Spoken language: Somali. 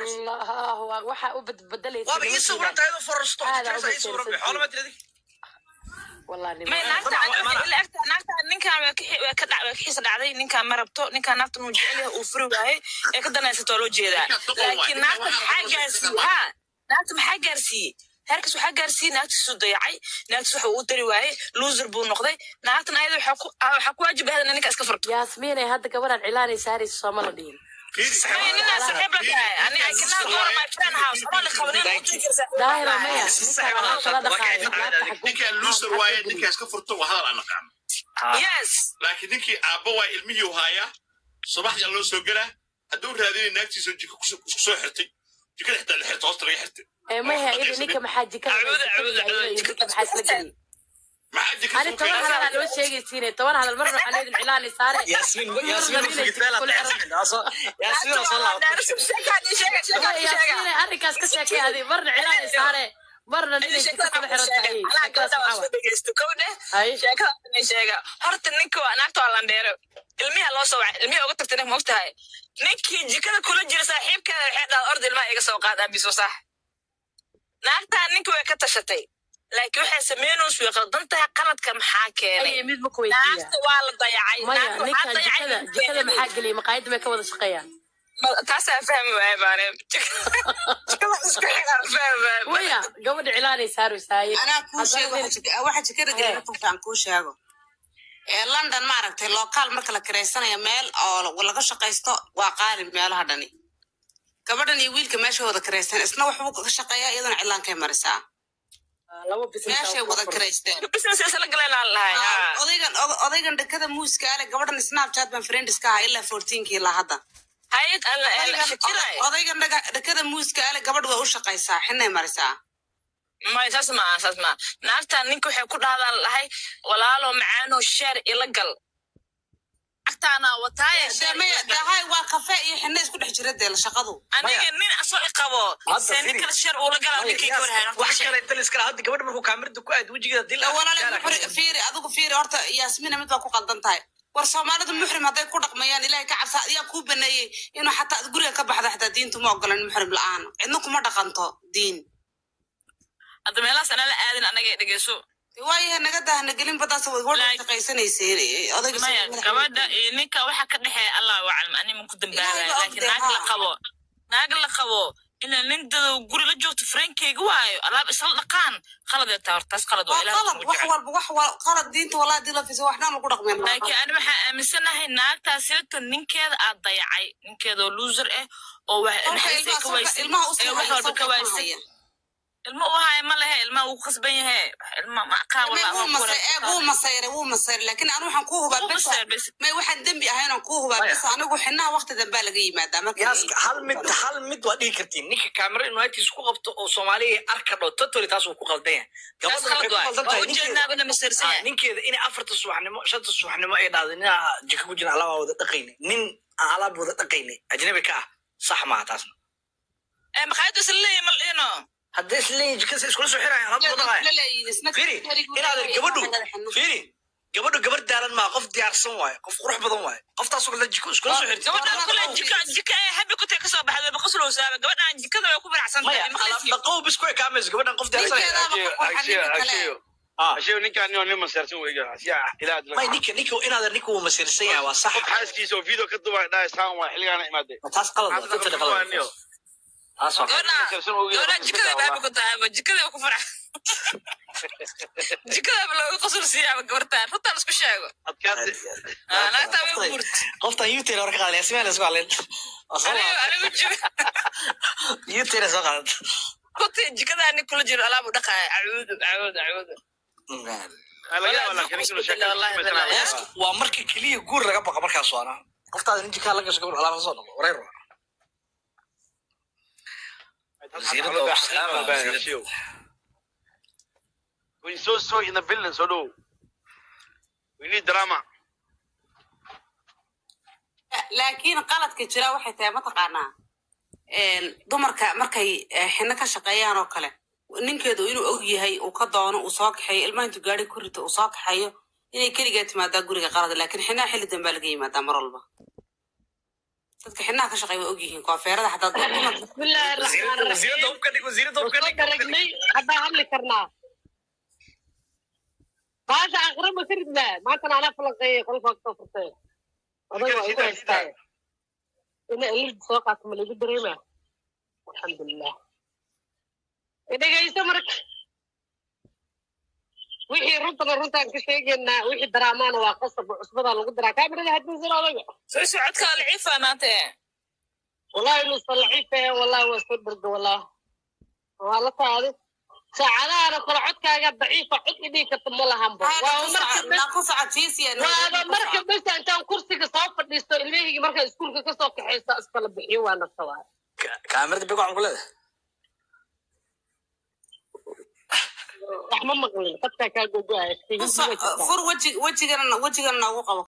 Allah, waxaa u badbedelaysa. Waaba ii sawiran tahay adoo fororsto. Aad aa u ii sawiran bay xoolo ma tiradi. Wallahi. May, naagta ila egta, naagta ninkaan way ka xiisa dhacday. Ninkaan ma rabto, ninkaan naagtan uu jecel yahay, uu furi waayey ee ka danaysato waa loo jeedaa. Ninkaan doqon waay. Laakiin Ninkaan naagta waxaa maxaa rabaa gaarsiiyey? Ha, naagta maxaa gaarsiiyey heerkaas? Waxaa gaarsiiyey naagtiisuu dayacay, naagtiis waxa uu tari waayey, loser buu noqday. Naagtan ayada waxaa ku waajib ahayd in ninka iska furto. Yaasmiinay, hadda gabadhaan cilaanay saaraysa, sooma la dhihin? May, ninaa saaxiib la tahay. Ani I cannot go to my friend house ama la qabanin u tiri kartaa. Daahira, maya, ninkaan alaabta la dhaqaayo, naagta xaguu? Ninkaan loser waaye, ninkaa iska furto waa hadal aan naqaano. Laakiin ninkii aabba waa, ilmihii haayaa, subaxdii loo soo gelaa, hadduu raadinay naagtiisa jiko ku soo xirtay, jikada xitaa la xirtay, hoosta laga xirtay. Ee maya, iyada ninka maxaa jikada Acuudu, acuudu, acuudu. ninka maxaa isla geliyey? Maxaa jikada Ani soo 10 keenay? hadal aa noo sheegaysiine, 10 hadal. Marna waxaa leedin cilaanay saare. Yaasmiin, Yaasmiin, Yaasmiin oo soo laabatay. Yaasmiinay, arrinkaas ka sheekay adi. Marna cilaanay saare, marna ninay jika kula xiran tahay. Sheekadaas maxaa waay? Hay. Sheekada sheega horta, ninka waa naagta waa landheero, ilmiha loo soo wacay, ilmihi uga tagtay ninka. Ma ogtahay ninkii jikada kula jira saaxiibkeeda waxay dhahday, "Orda, ilmaha iga soo qaad aabiso." Sax, naagtaa ninka way ka tashatay, laakiin waxay sameynaysu way qaldan tahay. Qaladka maxaa keenay? Ay, mid ma ku weydiiya? Naagta waa la dayacay. Maya, Naagta waxaa ninkan dayacay jikada maxaa geliyey? Maqaayadda may ka wada shaqeeyaan? Taasaa fahmi waaya baane, jikada isku xigaan fahmi waaya. Maya, gabadha cilaanay saaraysaaye. Anaa kuu sheego waxa jikada geliya markaan kuu sheego. Ee London, maaragtay, local marka la kireysanayo meel oo laga shaqaysto waa qaali meelaha dhani. Gabadhan iyo wiilka meesha wada kiraysan, isna waxbuu ka shaqeeyaa, iyadana cilaankay marisaa. Laba business. Meeshay wada kiraysteen. Business isla galeen aan lahay. Odaygan odaygan dhakada muuska ale, gabadhan Snapchat baan friends ka ahaa ilaa 14-kii ilaa hadda. Hayad alla shakiray. Odaygan dhakada muuska ale, gabadh way u shaqaysaa, xinay marisaa. May, saas maaha, saas maaha. Naagtan ninka waxay ku dhahdaan lahay, "Walaalo macaano, share ila gal, agtaana wataaye." Maya, dahay waa kafe iyo xina isku dhex jira dee shaqadu. Aniga nin asoo i qabo Hadda see nin firi. kale share uula galaa? Ninkii ka warhayn. Wax kale inta la iskala hadda, gabadha markuu kaamirada ku aad wejigeeda dil. Walaale, fiiri, adigu fiiri horta. Yaasmina, mid baa ku qaldan tahay. War Soomaalidu muxrim hadday ku dhaqmayaan, Ilaahay ka cabsa. Ayaa kuu baneeyey inuu xataa aad guriga ka baxda? Xataa diintu ma ogolan muxrim la-aan, cidna kuma dhaqanto diin. Hadda meelahaas anaa la aadin, anaga dhegeyso. Waayahay, naga daahna gelin badaas, way gabadha shaqaysanaysay odayga. Maya, gabadha iyo ninka waxa ka dhexeeya Allahu aclam, ani ma ku dambaabaya. Ilaahay baa Laakiin ogdee, naag la haa. qabo, naag la qabo ina nin dado guri la joogto, friendkeyga waayo, alaab isla dhaqaan, qalad ay tahay horta, taas qalad waa. Waa Ilaah qalad kugu wax jecel. walba wax qalad diinta walaa dii la fiso, waxdhan lagu dhaqmeen. Laakiin ani waxaa aaminsanahay naagtaasito ninkeeda aad dayacay, ninkeeda oo loser ah oo wax naxariis ay ka waysay Ilmaha usii ee wax haya walba ka sawirka waysay. haya. Ilmo u haya ma lehe, ilmaha wuu khasban yahe, ilma ma aqaan. May, Walaa wuu masay eeg, wuu masayray, wuu masayray, laakiin anu waxaan kuu hubaa Wuu bes. masayray bes. May, waxaan dembi ahayn aan kuu hubaa Maya. bes. Anigu xinaha waqti dambaa laga yimaadaa marka. Yaaska, hal mid waa dhihi kartiin, ninka kaamira inuu agtiisa ku qabto oo Soomaaliya arka dho, totally taas uu ku qaldan yahay. Taas Gabadha waxay qalad ku waay. qaldan Waa tahay ujeednaa ina masayirsan yahay. Ninkeeda inay 4-ta subaxnimo, 5-ta subaxnimo ay dhahdo, "Ninaa jika ku jira, alaabaa wada dhaqaynay, nin aan alaab wada dhaqaynay ajnabi ka ah," sax maaha taasna. Ee maqaayadu isla leeyahay ma dhihino. Haddii isleeyihin jikada iskula soo xiraya, alaab wada dhaqaya. Fiiri inaadan gabadhu, fiiri, gabadhu gabar daalan maa, qof diyaarsan waaye, qof qurux badan waaye, qoftaasoo kale jiko iskula soo xirtay. Gabadhaan kule jika ee habi ku tahay kasoo baxday, way qoslowsaaba. Gabadhaan jikada way ku faraxsan Maya, tahay. alaab Maqlaysi. dhaqow bis ku ekaamayso gabadhan qof diyaarsan. Ninkeedaaba ka qurxan ninka kale. Ashiyo, ninkaan nin maseersan weeye. Asiya ilaa May, ninka inaadan, ninka wuu masiirsan yahay, waa sax. Qof xaaskiisa oo video ka duubay dhahay, "Saan waa xilligaana imaadee." Taas qalad waa, totally qalad waa. Taas waa qalad. Gabadhaan jikada bay habi ku tahay, jikada way ku farax, jikada looga qosol siiyaaba gabartaan, runtaan isku sheego. Adkaate. Ah, naagtaa way buurt. Qoftan youtube hore ka qaadan, Yasmiin la isku hadlayn. Waa soo Anigu laabatay. Anigu jiro. Youtube soo qaadat. Runtii jikadaa nin kula jiro alaab u dhaqaaya, acuudu acuudu acuudu. Laga yaabaa, laakiin ninka inuu sheekada Wallahi, ku samaysanaayo. Yaas, waa marka keliya guur laga baqa markaas waana qoftaada nin jikaa la gasho, gabar alaab soo dhaqo, wareer waa. Wasiirada oo salaama, wasiirada. We so so in the building, so do we need drama. Laakiin qaladka jira waxay tahay, mataqaanaa, dumarka markay xino ka shaqeeyaan oo kale, ninkeedu inuu og yahay, uu ka doono, uu soo kaxeeyo, ilmaha intuu gaari ku rito uu soo kaxeeyo, inay keligaa timaadaa guriga qalad. Laakiin xinaha xilli dambaa laga yimaadaa mar walba. Dadka xinaha ka shaqeeya waa ogyihiin koofeerada xataa dumarka. Bismillaahi raxmaani Wasiiradda, wasiiradda raxiim. hubka dhig, wasiiradda hubka Soo dhig. daragnay haddaa hadli karnaa. Baasha aakhira ma ka ridnaa? Maantana anaa falanqeeyay, qolka waa kasoo furtay. Odaga waa igu haystaa ina elid soo qaato, ma laigu dareemaa? Alxamdulilah, dhegayso. Marka wixii runtana runtaan ka sheegaynaa, wixii daraamaana waa qasab oo cusbadaa lagu daraa. Kaamirada hadinsan odaga. Soo socodka laciifa maanta. Wallahi inuusan laciif ahayn, wallahi waa soo dherga, wallahi waa la taadi saacadahana kale. Codkaaga daciifa, cod idhihi karta ma lahanba. Waa marka bes Naa ku socotiisiya. Waaba marka bes intaan kursiga soo fadhiisto, ilmahaygi markaa iskuulka kasoo kaxaysto, iskala bixiyo, waa nafta waay. Kaamirada big waxaan ku leedahay. Wax ma maqlin, qadkaa kaa gogo-aya. Fur weji, wejigana, wejigana noogu qabo.